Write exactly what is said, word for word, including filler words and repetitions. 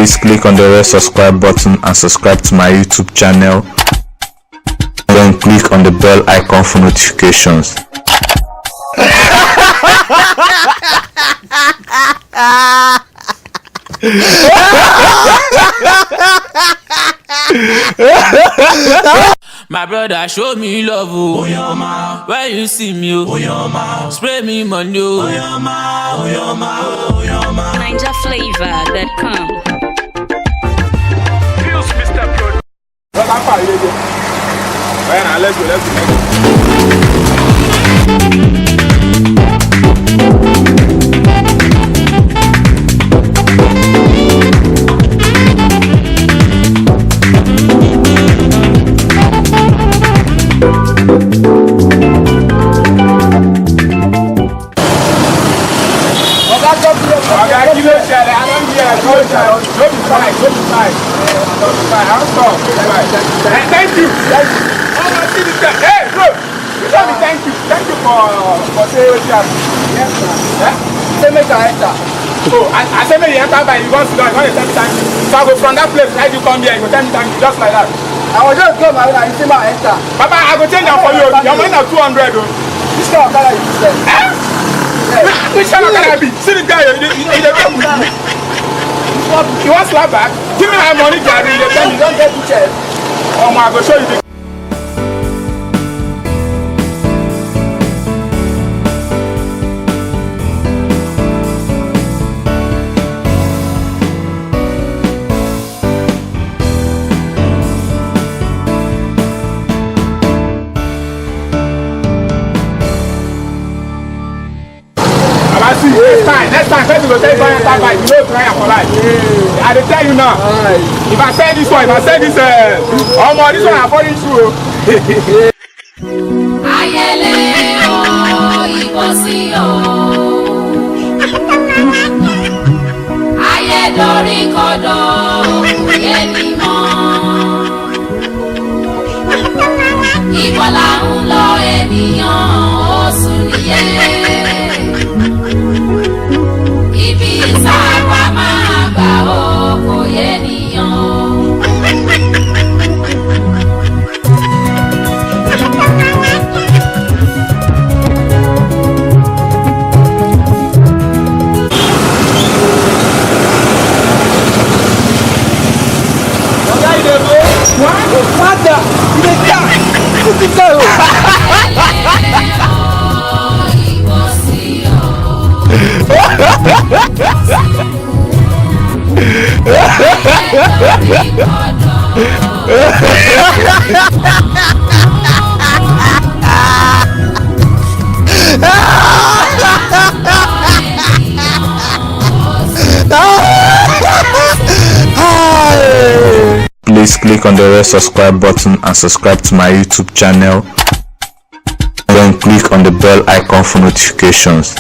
Please click on the red subscribe button and subscribe to my YouTube channel. Then click on the bell icon for notifications. My brother, show me love, oh. Oyoma. When you see me, oh. Oyoma. Spray me money, oh. Oyoma, Oyoma, Oyoma. Niger flavor that come. Feels Mister Pro. Brother, how far you dey go? Well, now, let's go, let's go, let's go. Oga, kí ló ṣẹlẹ̀? I don hear, no be fight, no be fight, no be fight. I don stop, no be fight. Eh, thank you. Thank you. Oga, see this guy. Hey, bro. You tell me thank you. Thank you for, for say wetin happen. Yes, sir. Eh? Say make I enter. So I, I say make you enter by, you wan sit down, you wan dey tell me thank you. So I go from that place, like you come here, you go tell me thank you, just like that. I was just go my way, you see my enter. Papa, I go change am for you. Your money na two hundred o. Which kind of okada you sell? Eh? Yes. Which kind of okada be? See the guy, you dey, you dey, you dey talk with me. You wan slap back? Give me my money, Gary. You dey tell me. You don get which end? Omo, I go show you the Baba, see, next time, next time, person go tell you buy enter bike, you no try am for life. I dey tell you now. If I sell this one, if I sell this, uh, omo, this one na foreign shoe o. Ayẹlẹ o, ìbọn sí o. Ayé dorí kodò, kò yé ni mọ́. Ibo là ń lọ ènìyàn ó sùn nìyẹn. Ibi tá a bá máa gbà ó kò yé ènìyàn o. Oga, you dey go? What? Father, you dey die. Put it down. Please click on the red subscribe button and subscribe to my YouTube channel. Then click on the bell icon for notifications.